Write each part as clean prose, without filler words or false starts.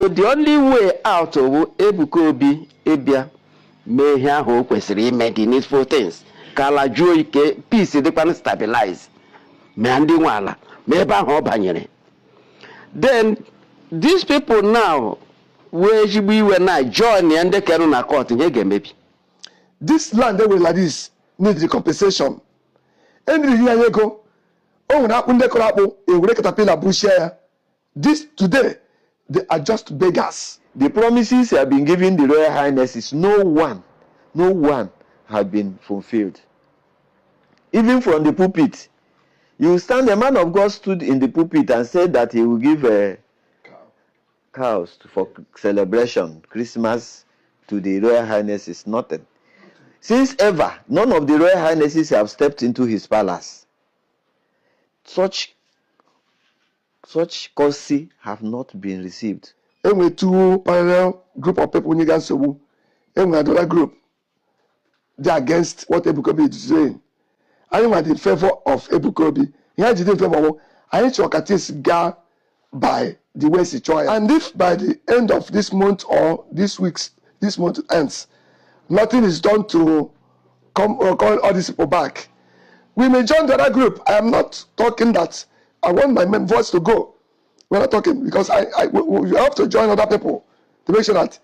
The only way out bụ Ebuka Obi ịbịa mee ihe ahụ o kwesịrị ime, the needful things, ka ala jụọ ike, peace dịkwanụ, stabilize ma ndị nwe ala ma ebe ahụ ọ banyere. Then these people now wee ezigbo iwe na join ya ndị kerụ na court, ihe ga-emebi. This land wey like this need the compensation. Eniri ya ego o nwere akpụ, ndị kọrọ akpụ ewere caterpillar bushie ya. This today, they are just beggars. The promises have been given the Royal Highnesses, no one, no one have been fulfilled. Even from the pulpit, you stand, a man of God stood in the pulpit and said that he will give cows for celebration, Christmas, to the Royal Highnesses. Nothing. Since ever, none of the Royal Highnesses have stepped into his palace. Such courtesy have not been received. Enwere two parallel group of people nyega nsogbu. Enwere another group dey against what Ebuka Obi is doing. Anyị nwa dị in favor of Ebuka Obi. Ihe anyị ji dị in favor bụ anyị chọrọ ka things gaa by the way si chọọ ya. And if by the end of this month or this weeks, this month ends, nothing is done to come or call all these people back, we may join the other group. I am not talking that I want my main voice to go. We're not talking because I we have to join other people to make sure that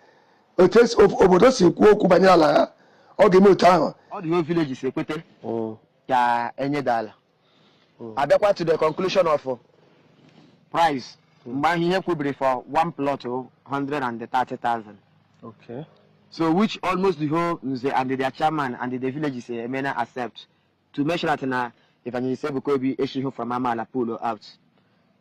otu esi obodo si kwuo okwu banyere ala ha, ọ ga-eme otu ahụ. All the whole villages ekwete ka enyedala abịakwa to the conclusion of price. Mgbe ahụ ihe kwubiri for one plot o 130,000. So which almost the whole Nze and their chairman and the villages emena accept to make sure that na Evangelist Ebuka Obi eshighị from Amala pull out.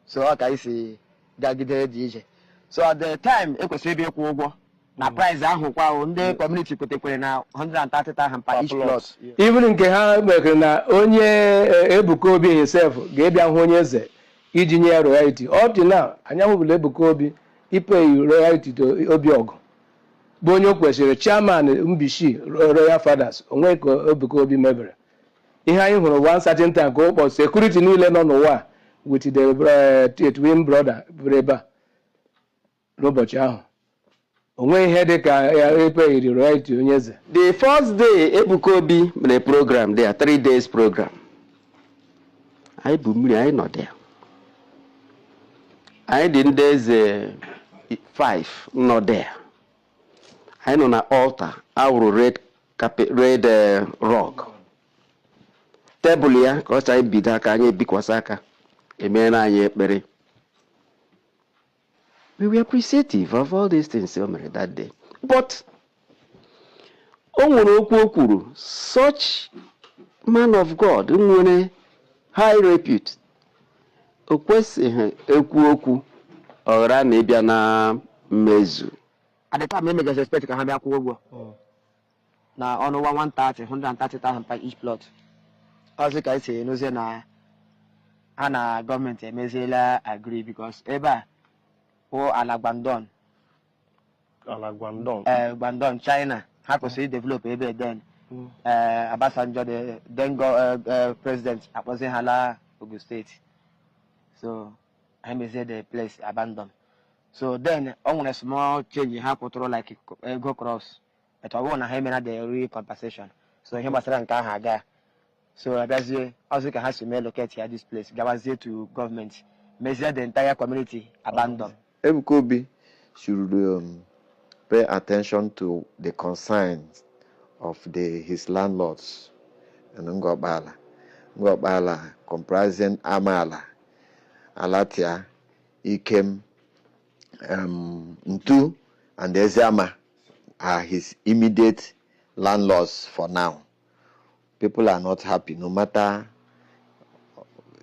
So ọ ka isi gagide dị ije. So at the time ekwesịrị ịbịa ịkwụ ụgwọ na price ahụ kwa o, ndị community kwetekwere na 130,000 per each plot. Even nke ha mekere na onye Ebuka Obi himself ga-ebịa hụ onye eze iji nye ya royalty, up to now anyị ahụbụla Ebuka Obi ipay royalty to Obiọgụ, bụ onye o kwesịrị, chairman Mbishi Royal Fathers. Onwe ka Ebuka Obi mebere ihe anyị hụrụ one certain time ka ụkpọ security niile nọ n'ụwa with the twin brother bụrụ ebe a n'ụbọchị ahụ. Onwe ihe dị ka ya epayiri royalty onye eze. The first day Ebuka Obi mere program there, 3 days program, anyị bụ mmiri, anyị nọ there. Anyị dị ndị eze 5 nọ there. Anyị nọ na altar awụrụ red carpet, red rug, tebụl ya ka ọ sị anyị bido aka, anyị ebikwasị aka, emeere anyị ekpere. We were appreciative of all these things o mere that day, but o nwere okwu o kwuru. Such man of God nwere high repute, o kwesịghị ekwu okwu ọghara na ịbịa na mmezu. At the time emegasị expect ka ha bịa kwụọ ụgwọ na ọnụ 130 130,000 per each plot. Ọzọ ka esi enuzie na ha na gọọmenti emeziela agree, because ebe a wụ ala Guangdong. Ala Guangdong. Ee, Guangdong, China. Ha kwesịrị develop ebe. Then ee, Obasanjo, the then president, akpọzi ha laa Ogun Steeti, so ha mezie the place abandon. So then o nwere small change ha kwụtụrụ, like ego cross, but ọ bụrụ na ha emela the real compensation. So ihe gbasara nke ahụ aga. So abịazie ọzọ ka ha si mee locate ya this place, gawazie to gọọmenti, mezie the entire community abandon. Ebuka Obi should pay attention to the concerns of his landlords in Ngokpala. Ngokpala comprising Amala, Alatia, Ikem, Ntu, and Eziama are his immediate landlords for now. People are not happy no matter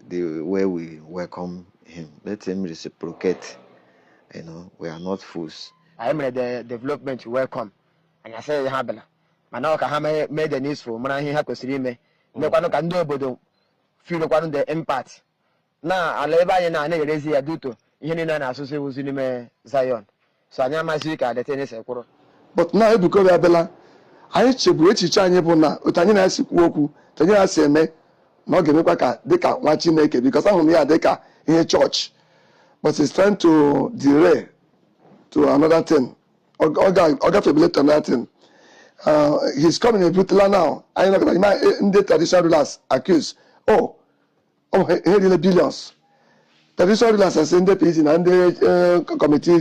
the way we welcome him. Let him reciprocate. We are not fools. Anyị mere the development welcome. Anyị asịghị ha bịara, mana ọ ka ha mee the needful, mara ihe ha kwesịrị ime, mekwanụ ka ndị obodo feelkwanụ the impact na ala ebe anyị na na-erezi ya duto ihe niile a na-asụsụ ewuzi n'ime Zion. So anyị amaghịzi ka the thing si kwụrụ. But now Ebuka Obi abịala. Anyị cheburu echiche anyị bụ na otu anyị na-esi kwuo okwu, otu anyị na-esi eme, na ọ ga-emekwa ka dịka nwa Chineke, because ahụrụ m ya dịka ihe chọọchị, but he's trying to derail. to another thing. Ọ gafebele to another thing. He's coming ebutela now. Anyị nọkọta ịma ndị traditional rulers accuse, oh, ha eriela billions. Traditional rulers asị ndị PG na ndị committee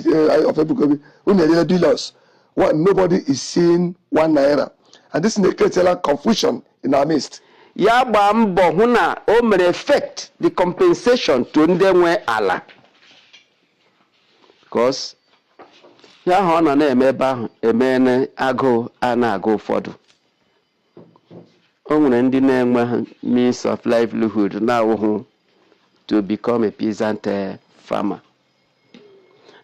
of Ebuka Obi, unu eriela billions. What, nobody is seeing ₦1, and this na-create confusion in our midst. Ya gbaa mbọ hụ na o mere effect the compensation to ndị nwe ala, because ya ahụ ọ nọ na-eme ebe ahụ emeela agụụ a na-agụ ụfọdụ. O nwere ndị na-enwe means of livelihood na-awụhụ to become a peasant farmer.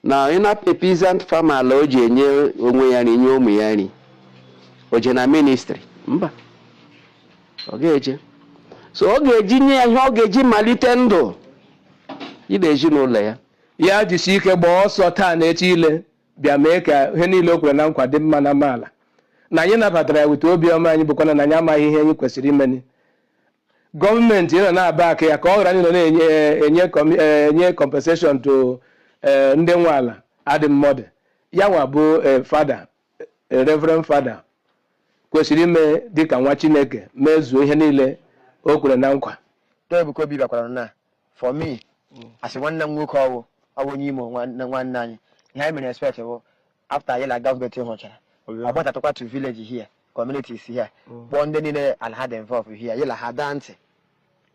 Na ịnapụ a peasant farmer ala o ji enye onwe ya nri, nye ụmụ ya nri, o je na ministry? Mba, ọ ga-eje. So ọ ga-eji nye ya ihe ọ ga-eji malite ndụ ị na ezinụlọ ya. Ya jisi ike gbaa ọsọ taa na echi ile bịa mee ka ihe niile o kwere na nkwa dị mma na amaala na anyị nabatara ya wute obiọma. Anyị bụkwana na anyị amaghị ihe anyị kwesịrị imeni. Gọọmenti ịnọ na-aba aka ya ka ọ ghara ịnọ na-enye enye compensation to ndị nwe ala adị mmadụ. Ya nwa bụ fada, reverend fada, kwesịrị ime dịka nwa Chineke, mezuo ihe niile o kwere na nkwa. To Ebuka Obi bịakwara na for me as nwanne m nwoke, ọwụ onye Imo, nwanne anyị. Ihe anyị mere expect bụ after anyị na gọọmenti hụchara, ọ gbatatụkwa to village here, communities here, kpọọ ndị niile ala ha dị involve here, yela ha daa ntị,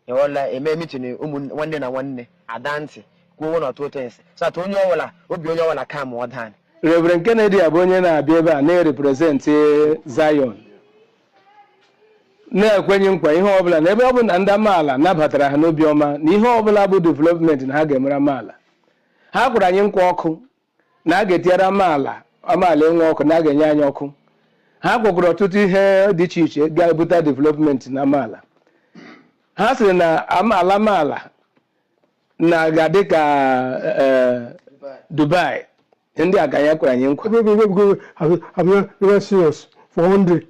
ịghọla, eme meeting ụmụ nwanne na nwanne, ada ntị, kwuo one or two things, so that onye ọbụla, obi onye ọbụla calm ọ down. Reverend Kennedy a bụ onye na-abịa ebe a na-erepresent Zion, na-ekwenye nkwa ihe ọbụla na ebe ọ bụ na ndị amaala nabatara ha n'obiọma na ihe ọbụla bụ development na ha ga-emere amaala. Ha kwara anyị nkwa ọkụ, na a ga-etinyere amaala enwe ọkụ, na a ga-enye anyị ọkụ. Ha kwekwara ọtụtụ ihe dị iche iche ga-ebute development na amaala. Ha sịrị na amaala na ga-adị ka Dubai. Ndị a ka ya kwere anyị nkwa. Ebuka Obi have not never seen us for one day.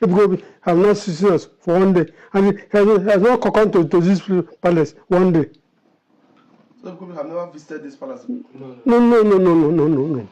Ebuka Obi have not seen us for one day. And he has not come to this palace one day. So Ebuka Obi have never visited this palace? No, no, no, no, no, no, no, no.